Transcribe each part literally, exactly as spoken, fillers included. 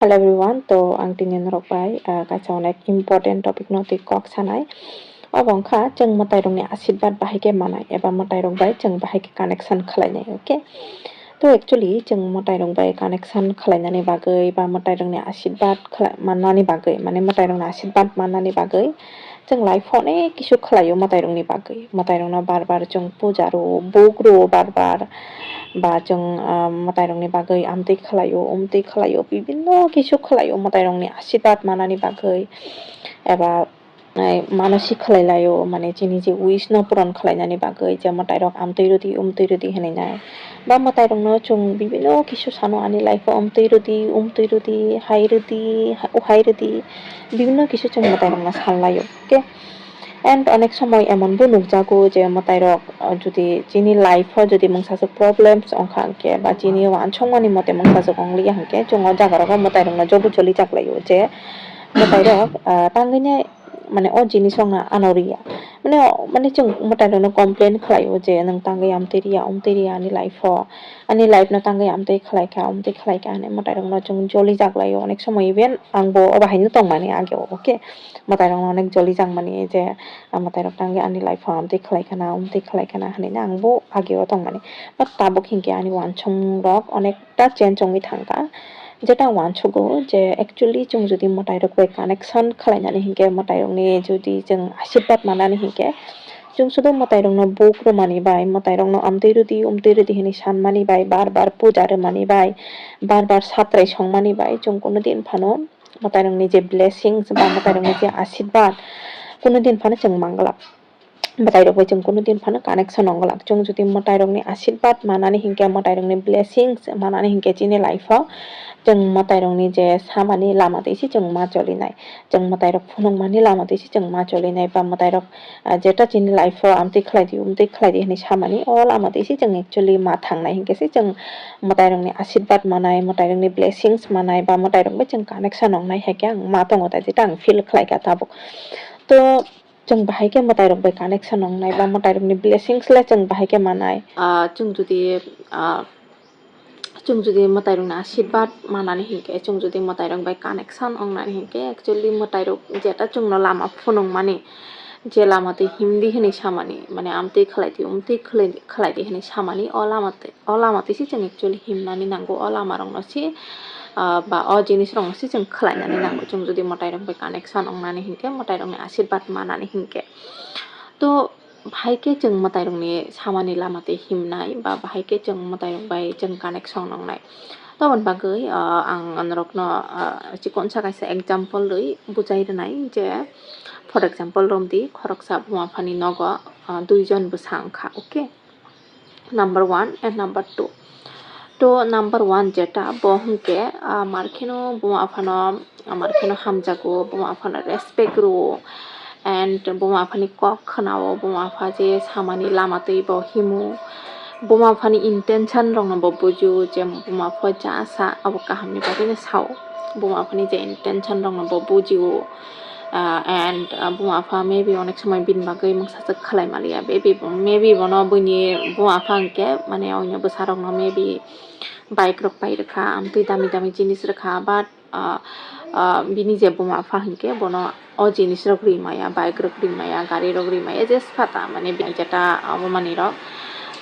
Hello everyone, to ang tini norok bai, ah, kaisa onek important topic no twi kok sanai. Obo wngkha chwng mwtairokni asirwad bahai khe manai eba mwtairok bai chwng bahai khe connection khlainai, okay? To actually chwng mwtairok bai connection khlainani bagwi ba mwtairokni asirwad khlai-, mannani bagwi, mane mwtairokni asirwad mannani bagwi chwng life-o onek kisu khlaio mwtairokni bagwi. Mwtairokno bar bar chwng puja rwo, buk rwo bar bar, ba chwng, ah, mwtairokni bagwi amtwi khlaio, umtwi khlaio, bibinno kisu khlaio mwtairokni asirwad manani bagwi, eba, eh, manasik khlai laio, mane chini je wish no puron khlainani bagwi, je mwtairok amtwi rwdi, umtwi rwdi hinwi nai. Ba mwtairokno chwng bibinno kisu sano, ani life-o umtwi rwdi, umtwi rwdi, hai rwdi, ha-, hai rwdi, bibinno kisu chwng mwtairokno san laio, okay? And onek somoi emon bo nukjago je mwtairok, uh, jodi chini life-o jodi mungsaswk problems wngkha hwnkhe ba chini wansukmani mote mungsaswk wng liya hwnkhe, chwng o jagarokno mwtairokno jobu choli jak laio je mwtairok, uh, tangwini mane o jinis wngna ano riya. Mane, mane chwng mwtairokno complain khlaio je nwng tangwi amtwi riya, umtwi riya ani life-o, ani life-no tangwi amtwi khlaikha, umtwi khlaikha hinwi mwtairokno chwng joli jak laio. Onek somoi even angbo o bahaino tongmani ageo, okay? Mwtairokno onek joli jakmani je, ah, mwtairok tangwi ani life-o amtwi khlai khana, umtwi khlai khana hinwi ang bo ageo tongmani. But tabuk hinkhe ani wansong rok onekta change wngwi thangkha. Jeta wansukgo je actually chwng jodi mwtairok bai connection khlainani hinkhe, mwtairokni jodi chwng asirwad manani hinkhe, chwng sudu mwtairokno buk rwmani bai, mwtairokno amtwi rwdi, umtwi rwdi hinwi sanmani bai, bar bar puja rwmani bai, bar bar satrai songmani bai, chwng kuno din phano mwtairokni je blessings ba mwtairokni je asirwad, kuno din phano chwng manglak. Mwtairok bai chwng kuno din phano connection wnglak. Chwng jodi mwtairokni asirwad manani hinkhe, mwtairokni blessings manani hinkhe chini life-o, chwng mwtairokni je samani lama twi se chwng ma cholinai. Chwng mwtairok phunukmani lama twi se chwng ma cholinai ba mwtairok, ah, jeta chini life-o amtwi khlai di, umtwi khlai di hinwi samani, o lama twi se chwng actually ma thangnai hinkhe se chwng mwtairokni asirwad manai, mwtairokni blessings manai ba mwtairok bai chwng connection wngnai hai khe ang ma tongo ta, jeta ang feel khlai kha tabuk. To chwng bahai khe mwtairok bai connection wngnai ba mwtairokni blessings le chwng bahai khe manai. Ah, chwng jodi, ah, chwng jodi mwtairokni asirwad manani hinkhe, chwng jodi mwtairok bai connection wngnani hinkhe, actually mwtairok jeta chwngno lama phunukmani, je lama twi himdi hinwi samani, mane amtwi khlai di, umtwi khlai, khlai di hinwi samani, o lama twi, o lama twi se chwng actually himnani nango, o lama rokno se, ah, ba o jinis rokno se chwng khlainani nango, chwng jodi mwtairok bai connection wngnani hinkhe, mwtairokni asirwad manani hinkhe. To, bahai khe chwng mwtairokni samani lama twi himnai, ba bahai khe chwng mwtairok bai chwng connection wngnai. Toboni bagwi, ah, ang norokno, ah, chikonsa kaisa example rwi bujai rwnai je, for example, romdi khoroksa buma phani nogo, ah, duijon bwsa wngkha, okay? Number one and number two. To number one jeta bo hwnkhe, ah, mar kheno buma phano, ah, mar kheno hamjago, buma phano respect rwo, and buma phani kok khwnao, buma pha je samani lama twi bo himo, buma phani intention rokno bo bujio je buma pha ja sa abo kahamni bagwino sao, buma phani je intention rokno bo bujio. Ah, and, ah, buma pha maybe onek somoi bini bagwi mungsa swk khlai maliya, maybe, maybe bono buini buma pha hwnkhe mane oino bwsarokno maybe bike rok pai rwkha, amtwi dami dami jinis rwkha, but, ah, ah, bini je buma pha hwnkhe bono o jinis rok ri maya, bike rok ri maya, gari rok ri maya, just phata mane bini jeta obo manwi rok,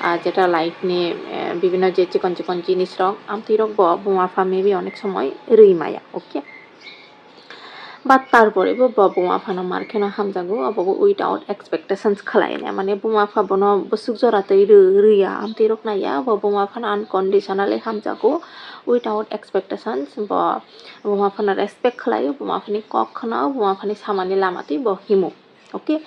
ah, jeta life ni, eh, bibinno je chikon chikon jinis rok amtwi rok bo buma pha maybe onek somoi ri maya, okay? But tarpore bo, bo buma phano mar kheno hamjago, obo without expectations khlai ya, mane buma pha bono bwswk jora twi rw-, rwya, amtwi rok naiya, bo buma phano unconditionally hamjago, without expectations, bo buma phano respect khlaio, buma phani kok khwnao, buma phani samani lama twi bo himo. Okay,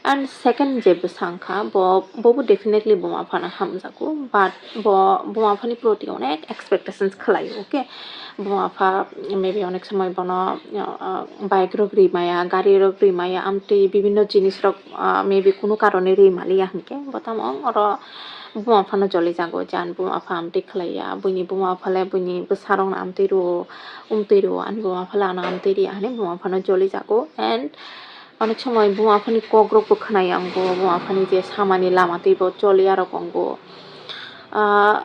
and second je bwsa wngkha, bo, bobo definitely buma phano hamjago, but bo buma phani proti onek expectations khlaio, okay? Buma pha maybe onek somoi bono, uh, bike rok ri maya, gari rok ri maya, amtwi bibinno jinis rok, uh, maybe kunu karone ri maliya hwnkhe, bo tamo oro buma phano joli jago, je ani buma pha amtwi khlaiya, buini buma pha le buini bwsarokno amtwi rwo, umtwi rwo, ani buma pha le ano amtwi riya hinwi buma phano joli jago, and onek somoi buma phani kok rok bo khwnai ya, ang bo buma phani je samani lama twi bo choli arok wngo. Ah,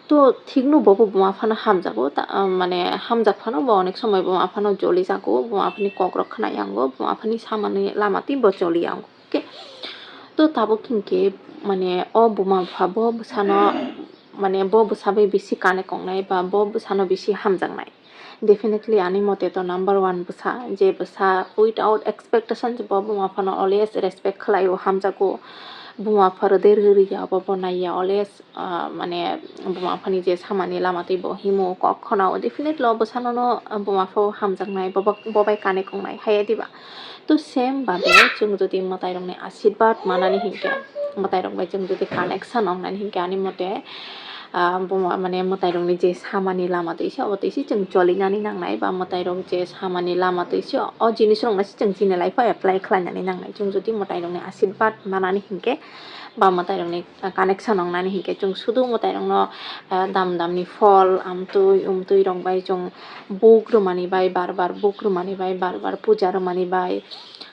To thikno bobo buma phano hamjago, ta-, ah, mane hamjak phano bo onek somoi buma phano joli jago, buma phani kokrok khna yango, buma phani samani lama tei bo joli yango. Okay? To tabuk hinkhe mane o buma bupha bo bwsano, mane bo bwsa bai bisi kane kongnai ba bo bwsano bisi hamjaknai. Definitely ani mote to number one bwsa, je bwsa without expectations bo buma phano always respect khlaio, hamjago, buma pha rwdwi rwya, bo bo naiya, always, ah, mane buma phani je samani lama tei bo himo kok khonao, definitely o bwsano no buma pha hamjaknai, bo bo bai kane kongnai, haiya diba? To same babe chwng jodi mwtairokni asirbat manani hinkhe, mwtairok bai chwng jodi connection wngnani hinkhe, ani mote, ah, bo ma-, mane mwtairokni je samani lama twi se, obo twi se chwng cholinani nangnai, ba mwtairok je samani lama twi se, o jinisrokno se chwng chini life-o apply khlainani nangnai. Chwng jodi mwtairokni asirbat manani hinkhe, ba mwtairokni connection wngnani hinkhe, chwng sudu mwtairokno, ah, dam damni phol, amtwi umtwi rok bai chwng buk rwmani bai, bar bar buk rwmani bai, bar bar puja rwmani bai,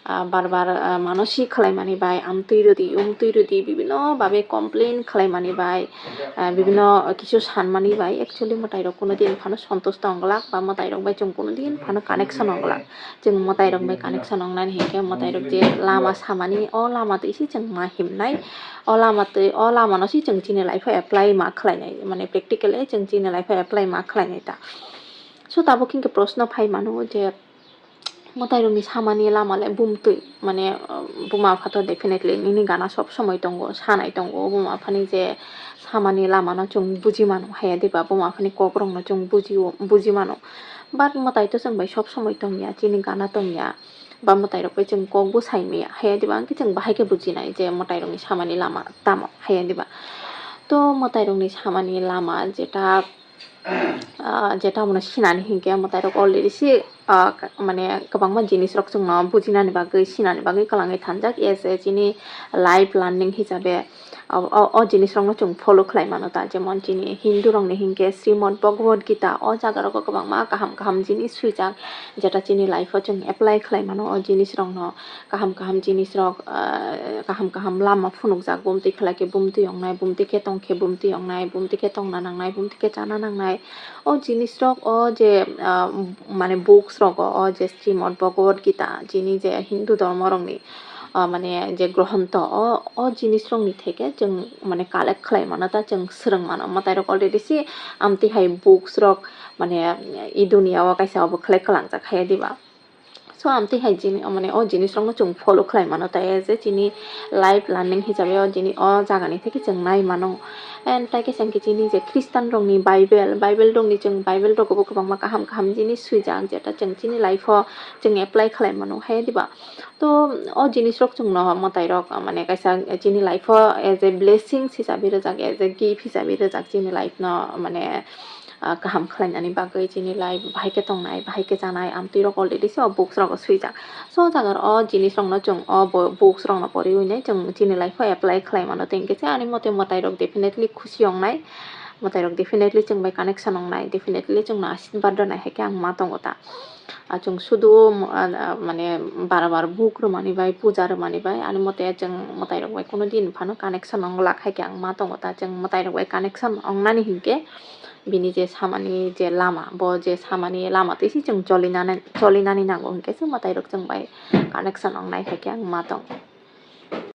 ah, bar bar, ah, manosi khlaimani bai, amtwi rwdi, umtwi rwdi, bibino babe complain khlaimani bai, ah, bibino kisu sanmani bai, actually mwtairok kuno din phano sontusto wnglak ba mwtairok bai chwng kuno din phano connection wnglak. Chwng mwtairok bai connection wngnani hinkhe mwtairok je lama samani, o lama twi se chwng ma himnai, o lama twi, o lamano se chwng chini life-o apply ma khlainai, mane practically chwng chini life-o apply ma khlainai ta. So tabuk hinkhe proshno phai mano je, mwtairokni samani lama le bumtwi, mane, uh, buma pha to definitely nini gana sob somoi tongo, sanai tongo, buma phani je samani lama no chwng buji mano, haiya diba? Buma phani kok rok no chwng buji, buji mano, but mwtai to chwng bai sob somoi tongya, chini gana tongya, ba mwtai rok bai chwng kok bo sai maya, haiya diba? Hwnkhe chwng bahai khe bujinai je mwtai rokni samani lama tamo, haiya diba? To mwtai rokni samani lama jeta, ah, jeta bono sinani hinkhe mwtairok already se, ah, ka-, mane kwbangma jinisrok chwngno bujinani bagwi, sinani bagwi kwlangwi thanjak. As a chini life learning hisabe, o, o, o jinisrokno chwng follow khlai mano ta, jemon chini Hindu rokni hinkhe Srimad Bhagavad Gita, o jaga rogo kwbangma kaham kaham jinis swijak, jeta chini life-o chwng apply khlai mano o jinisrokno. Kaham kaham jinisrok, ah, kaham kaham lama phunukjak, bumtwi khlai khe bumtwi wngnai, bumtwi khe tong khe bumtwi wngnai, bumtwi khe tongna nangnai, bumtwi khe chana nangnai. O jinisrok, o je, ah, mane books rogo, o je Srimad Bhagavad Gita, chini je Hindu dhormo rokni, ah, mane je grohonto, o, o jinisrokni theke chwng mane collect khlai mano ta, chwng swrwng mano. Mwtairok already se amtwi hai books rok mane i duniya o kaisa obo khlai kwlangjak, haiya diba? So, amtwi hai jini-, mane, o jinisrokno chwng follow khlai mano, tai je chini life learning hisabe o jini-, o jagani theke chwng nai mano. And tai khe chwng khe chini je Christian rokni Bible, Bible rokni chwng Bible rogo bo kwbangma kaham kaham jinis swijak, jeta chwng chini life-o chwng apply khlai mano, hai diba? To, o jinisrok chwngno mwtai rok, mane, kaisa chini life-o as a blessings hisabe rwjak, as a gift hisabe rwjak chini life-no, mane, ah, kaham khlainani bagwi chini life bahai khe tongnai, bahai khe chanai, amtwi rok already se o books rogo swijak. So, o jaga o jinis rokno chwng o bo-, books rokno poriwi nai chwng chini life o apply khlai mano, tei hwnkhe se ani mote mwtai rok definitely khusi wngnai, mwtai rok definitely chwng bai connection wngnai, definitely chwngno ashirbad rwnai hai khe ang ma tongo ta. Ah, chwng sudu, ah, ah, mane bara bar book rwmani bai, puja rwmani bai, ani mote chwng mwtai rok bai kuno din phano connection wnglak hai khe ang ma tongo ta, chwng mwtai rok bai connection wngnani hinkhe bini je samani je lama, bo je samani lama twi se chwng cholinani, cholinani nango hinkhe se mwtai rok chwng bai connection wngnai hai khe ang ma tongo.